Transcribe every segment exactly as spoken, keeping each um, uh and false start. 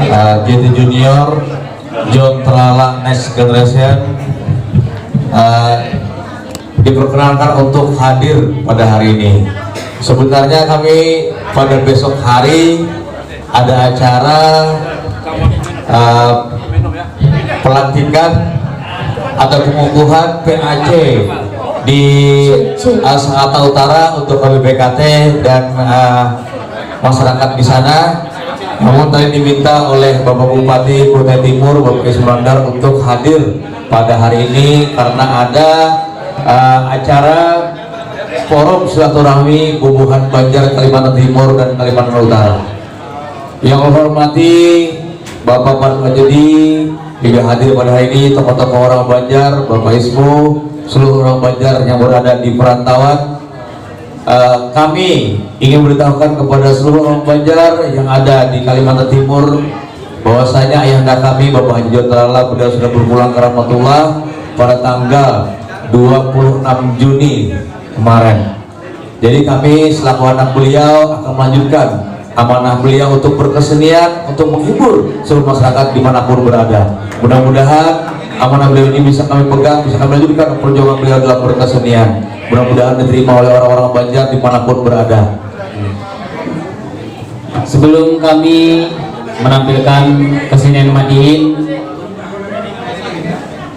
uh, J T Junior, John Trala Next Generation, uh, diperkenalkan untuk hadir pada hari ini. Sebenarnya kami pada besok hari ada acara uh, pelantikan atau pengukuhan P A C di uh, Sangatta Utara untuk K B P K T dan uh, masyarakat di sana. Namun tadi diminta oleh Bapak Bupati Kutai Timur, Bapak Ismandar untuk hadir pada hari ini karena ada uh, acara forum silaturahmi Bubuhan Banjar Kalimantan Timur dan Kalimantan Utara. Yang kami hormati Bapak Pan Wahyudi juga hadir pada hari ini, tokoh-tokoh orang Banjar, Bapak Ismu, seluruh orang Banjar yang berada di perantauan. Uh, kami ingin beritahukan kepada seluruh orang Banjar yang ada di Kalimantan Timur bahwasanya ayahanda kami Bapak Haji John Trala beliau sudah berpulang ke rahmatullah pada tanggal dua puluh enam Juni kemarin. Jadi kami selaku anak beliau akan melanjutkan amanah beliau untuk berkesenian, untuk menghibur seluruh masyarakat dimanapun berada. Mudah-mudahan amanah beliau ini bisa kami pegang, bisa kami lanjutkan perjuangan beliau dalam berkesenian. Mudah-mudahan diterima oleh orang-orang Banjar dimanapun berada. Sebelum kami menampilkan kesenian Madihin,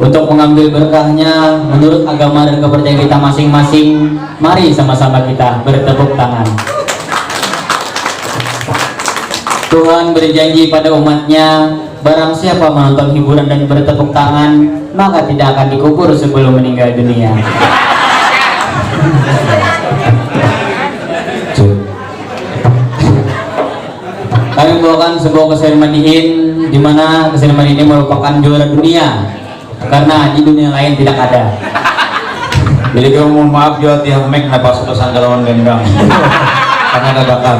untuk mengambil berkahnya menurut agama dan kepercayaan kita masing-masing, mari sama-sama kita bertepuk tangan. Tuhan berjanji pada umatnya, barang siapa menonton hiburan dan bertepuk tangan, maka tidak akan dikubur sebelum meninggal dunia. Kami membawakan sebuah kesenian Madihin, di mana kesenian Madihin ini merupakan juara dunia karena di dunia lain tidak ada. Jadi kami mohon maaf juga tiang mic napa suka sangkalawan gendang karena dadakan.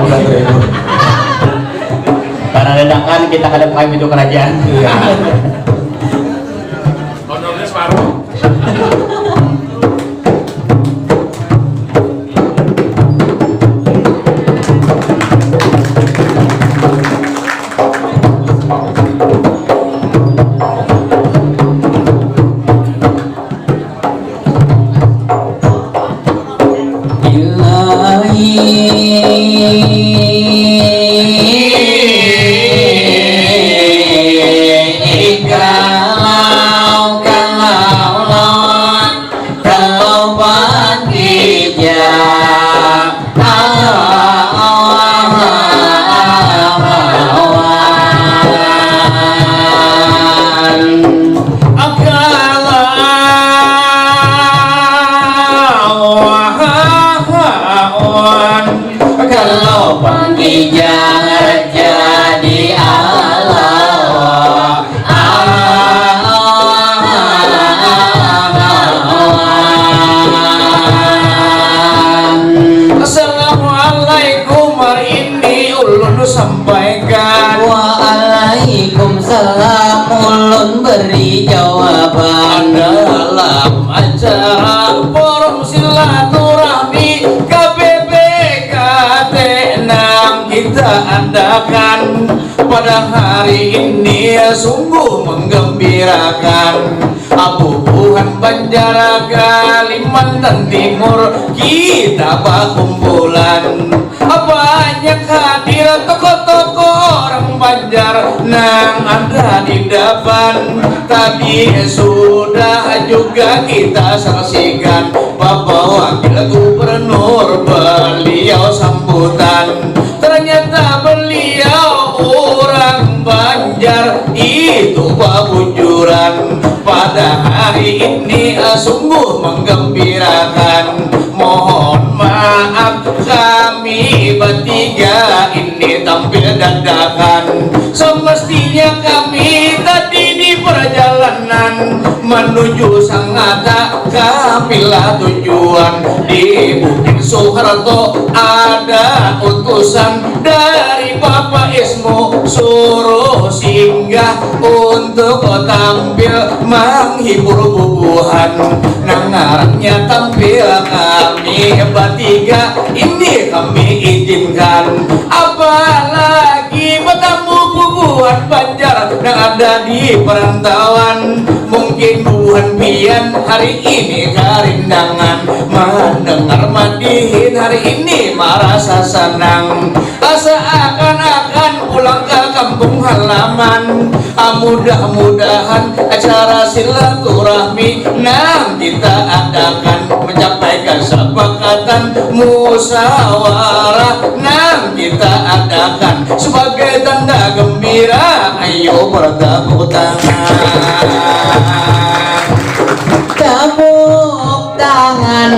Udah terhibur. Karena dadakan kita kada pakai pintu kerajaan. Iya. Kalau penghijar jadi Allah. Assalamualaikum, hari ini ulun sampaikan. Waalaikumsalam, ulun beri jawaban. Dalam acara forum silaturahmi K B P K T enam kita adakan pada hari ini sungguh menggembirakan. Abubuhan Banjar Kalimantan Timur kita bakumpulan. Banyak hadir tokoh-tokoh orang Banjar nang ada di dapan. Tadi sudah juga kita saksikan Bapak Wakil Gubernur, beliau sambutan. Ternyata beliau orang Banjar itu babujuran. Pada hari ini, eh, sungguh menggembirakan. Mohon maaf, kami bertiga ini tampil dadakan. Semestinya kami tadi di perjalanan menuju Sangatta, kamilah tujuan di Bukit Soeharto. Ada utusan dari Bapak Ismu suruh singgah untuk tampil menghibur bubuhan. Nang ngarannya tampil kami bertiga ini kami izinkan. Apalagi bertamu Dari perantauan, mungkin buhan pian hari ini karindangan mendengar madihin, hari ini marasa senang, asa akan-akan pulang ke kampung halaman. Ah, mudah-mudahan acara silaturahmi nang kita adakan mencapai kesepakatan musyawarah nang kita adakan sebagai tanda gembira. Ayo bertepuk tangan. Tepuk tangan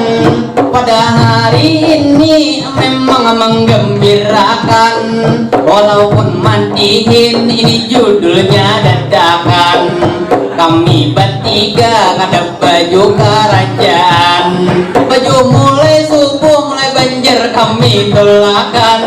pada hari ini memang menggembirakan. Walaupun madihin ini judulnya dadakan. Kami bertiga kada baju kerajaan. Baju mulai subuh, mulai banjar kami tulakan.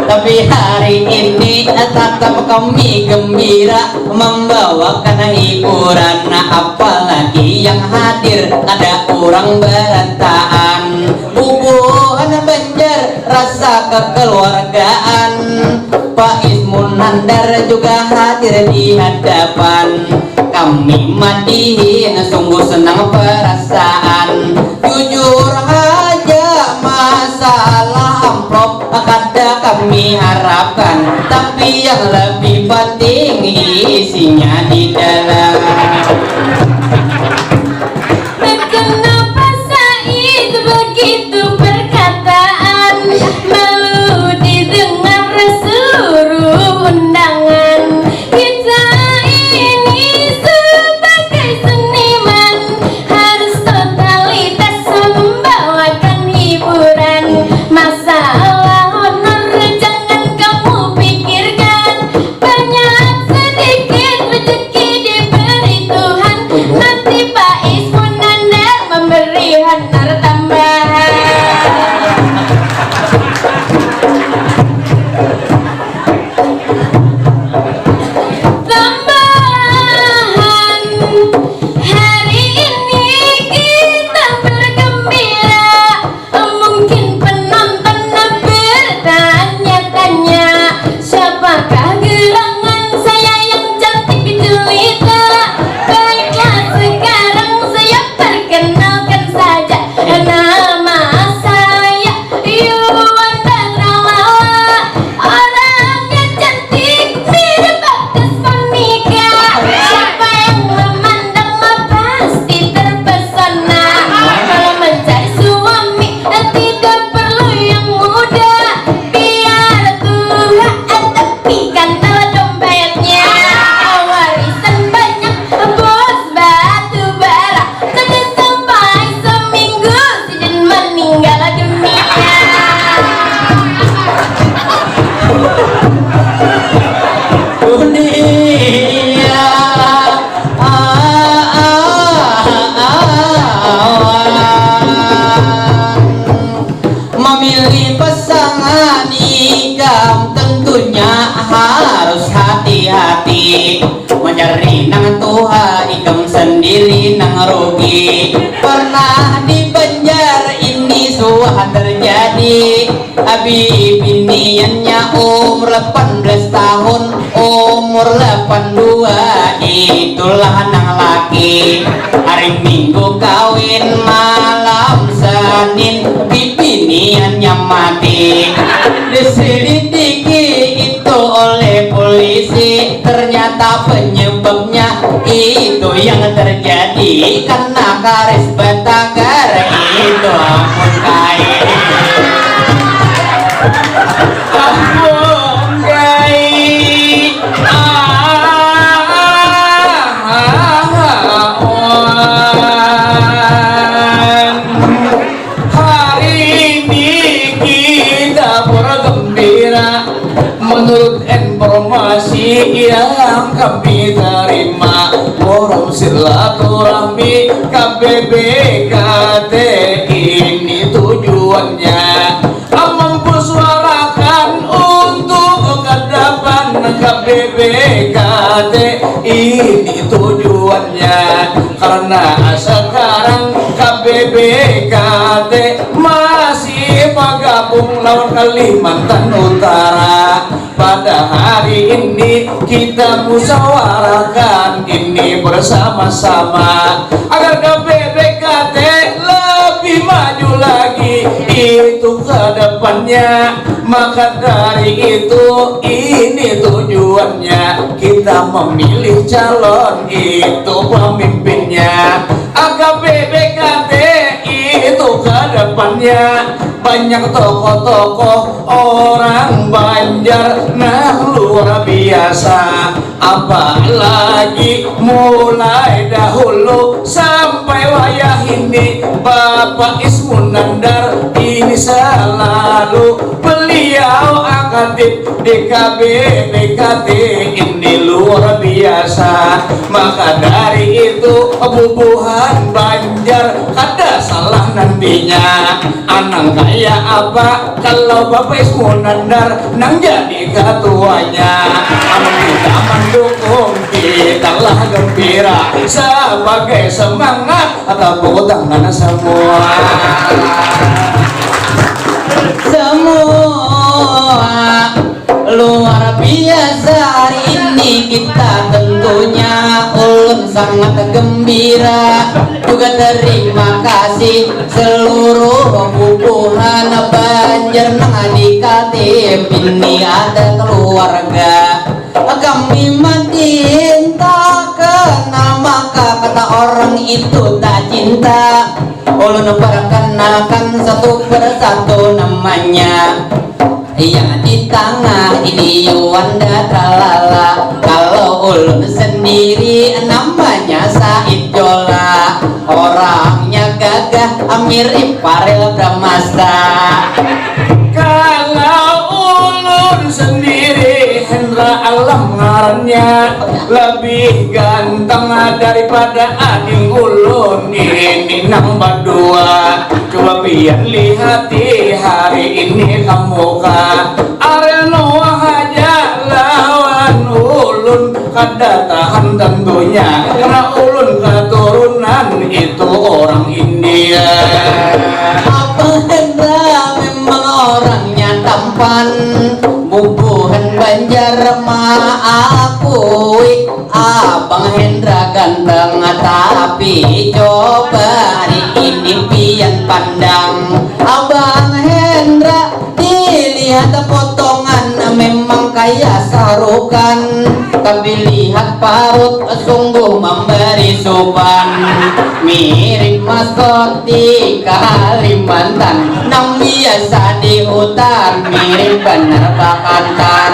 Tapi hari ini tetap kami gembira membawakan hiburan. Nah, apalagi yang hadir kada kurang berataan. Bubuhan banjar rasa kekeluargaan. Pak Ismun Nandar juga hadir di hadapan. Kami madihin sungguh senang perasaan. Jujur haja, masalah amplop kada kami harapkan, tapi yang lebih penting isinya di dalam. Kenapa Said begitu perkataan? Malu didengar seluruh undangan. Kita ini sebagai seniman harus totalitas membawakan hiburan. Masalah honor jangan kamu pikirkan. Banyak sedikit rezeki diberi Tuhan. Nanti Pak Ismun Nandar memberi honor tambahan. Tambahan, hari ini kita bergembira. Mungkin penonton bertanya-tanya, siapakah gerangan saya yang cantik jelita? Baiklah, sekarang saya perkenalkan saja. Nama saya Yuwanda Tralala. Orangnya cantik, mirip artis Monica. Siapa yang memandang mah pasti terpesona. Kalau mencari suami, eh, tidak perlu yang muda. Biar tua, eh, tapi ganal dompetnya. Warisan banyak, bos batu bara. Kada sampai seminggu, sidin meninggal dunia. Dunia, ah, ah, ah, ah. Memilih pasangan ikam tentunya harus hati-hati. Mencari nang tuha, ikam sendiri nang rugi. Pernah di Banjar ini suah terjadi. Abi biniannya umur delapan belas tahun, umur delapan dua, itulah nang laki. Hari Minggu kawin, malam Senin bibiniannya mati. Diselidiki itu oleh polisi, ternyata penyebabnya itu yang terjadi karena karis batagar itu. Ampun kai. Ampun kai. Ah, ah, ah, ah, ah. Hari ini kita bergembira. Menurut informasi yang kami terima, forum silaturahmi K B B K T ini tujuannya mempersuarakan untuk ke depan. K B B K T ini tujuannya karena sekarang K B B K T masih pagar Lampung lawan Kalimantan Utara. Pada hari ini kita musyawarahkan ini bersama-sama agar K B B K T lebih maju lagi itu ke depannya. Maka dari itu ini tujuannya kita memilih calon itu pemimpinnya. A K B B K T itu ke depannya banyak tokoh-tokoh orang Banjar nang luar biasa. Apalagi mulai dahulu sampai wayah ini Bapak Ismunandar ini selalu beliau aktif di K B B K T ini luar biasa. Maka dari itu bubuhan Banjar kada salah nantinya. Anang kaya apa kalau Bapak Ismunandar nang jadi ketuanya? Amun kita mendukung, kita lah gembira sebagai semangat. Tepuk tangan semua. Semua luar biasa hari ini kita tentunya ulun sangat gembira juga terima kasih seluruh bubuhan Banjar nang di Kaltim ini ada keluarga kami madinta kena maka kata orang itu tak cinta ulun perkenalkan satu persatu namanya yang di tengah ini Yuanda Kalala. Kalau ulun sendiri namanya Said Jola. Orangnya gagah mirip Farel Bramasta. Kalau ulun sendiri Hendra Alam ngarannya. Lebih ganteng daripada ading ulun ini nang badua. Coba pian lihati hari ini ka muka Ariel Noah haja lawan ulun kada tahan tentunya karena ulun keturunan itu orang India. Abah Hendra memang orangnya tampan bubuhan Banjar maakui Abang Hendra ganteng tapi coba hari ini pian pandang Abang Hendra dilihat potongan memang kaya sarukan tapi lihat parut sungguh memberi supan mirip maskot di Kalimantan nang biasa di hutan mirip benar bakantan.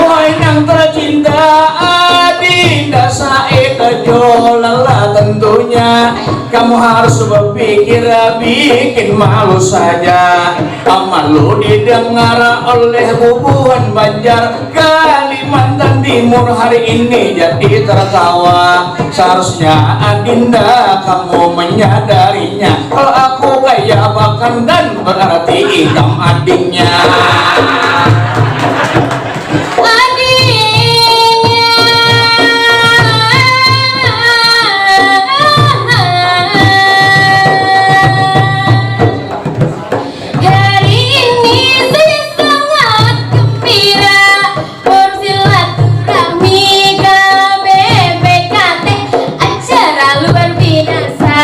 Woi nang tercinta Adinda Said Jolala tentunya kamu harus berpikir bikin malu saja. Malu didengar oleh bubuhan Banjar Kalimantan Timur hari ini jadi tertawa. Seharusnya Adinda kamu menyadarinya. Kalau aku kaya bakantan berarti ikam adiknya. Adiknya. Hari ini saya sangat gembira bersilaturahmi ke B B K T acara luar biasa.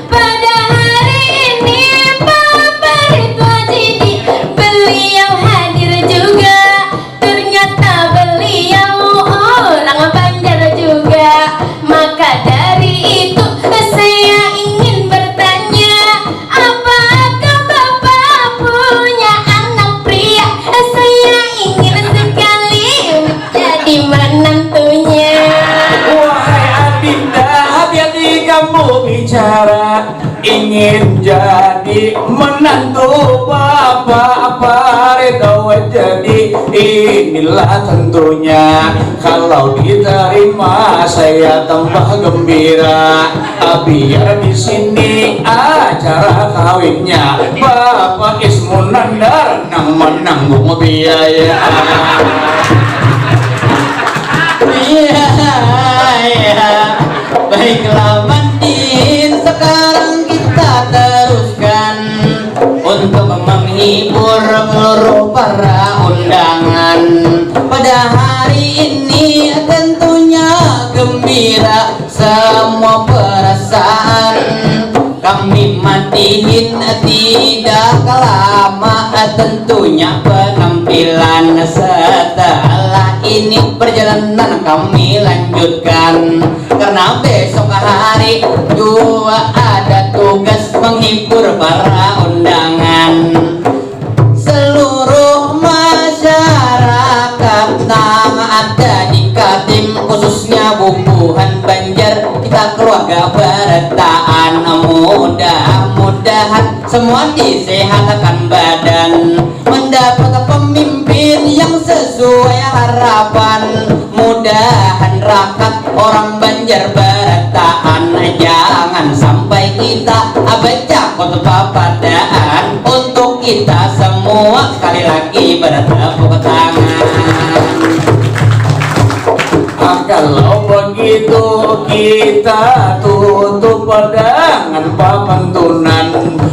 Pada hari ini Bapak Ridwan Jidi beliau hadir juga. Ternyata beliau orang Banjar juga. Maka dari itu saya ingin bertanya, apakah Bapak punya anak pria? Saya ingin sekali jadi menantunya. Wahai Adinda, hati-hati kamu bicara. Ingin jadi menantu Bapak Farid Awet jadi inilah tentunya kalau diterima saya tambah gembira. Biar di sini acara kawinnya Bapak Ismunandar nang menanggung biaya. Iya, iya. Baiklah Mandin, sekarang kita teruskan untuk menghibur Hibur seluruh para undangan pada hari ini, tentunya gembira semua perasaan. Kami matihin tidak lama, tentunya penampilan. Setelah ini perjalanan kami lanjutkan, karena besok hari juga ada tugas menghibur para undangan. Seluruh masyarakat nang ada di Katim, khususnya bubuhan Banjar, kita keluarga barataan, mudah-mudahan semua disehatkan badan, mendapat pemimpin yang sesuai harapan. Mudahan rakat orang Banjar barataan, jangan sampai kita abacakot papadaan. Untuk kita semua sekali lagi bertepuk tangan. Ah, kalau begitu kita tutup dengan papantunan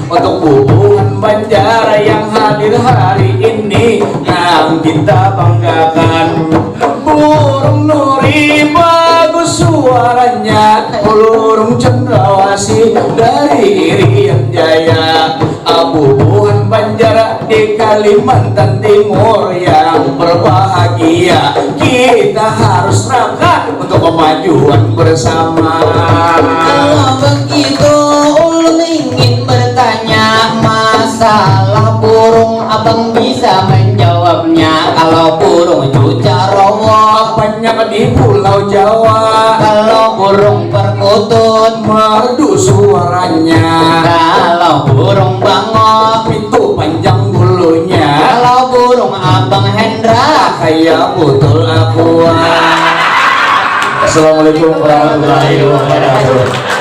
untuk bubuhan Banjar yang hadir hari ini, yang kita banggakan. Burung Nuri bagus suaranya, Burung Cendrawasih dari Irian Jaya. Abubuhan Banjar di Kalimantan Timur yang berbahagia, kita harus rakat untuk kemajuan bersama. Kalau begitu, ulun ingin bertanya, masalah burung, abang bisa menjawabnya? Kalau burung cucarowo, banyak di Pulau Jawa. Kalau burung perkutut, merdu suaranya. Kalau burung bangok, pintu panjang bulunya. Kalau burung abang Hendra, kayak botol aqua. Assalamualaikum warahmatullahi wabarakatuh.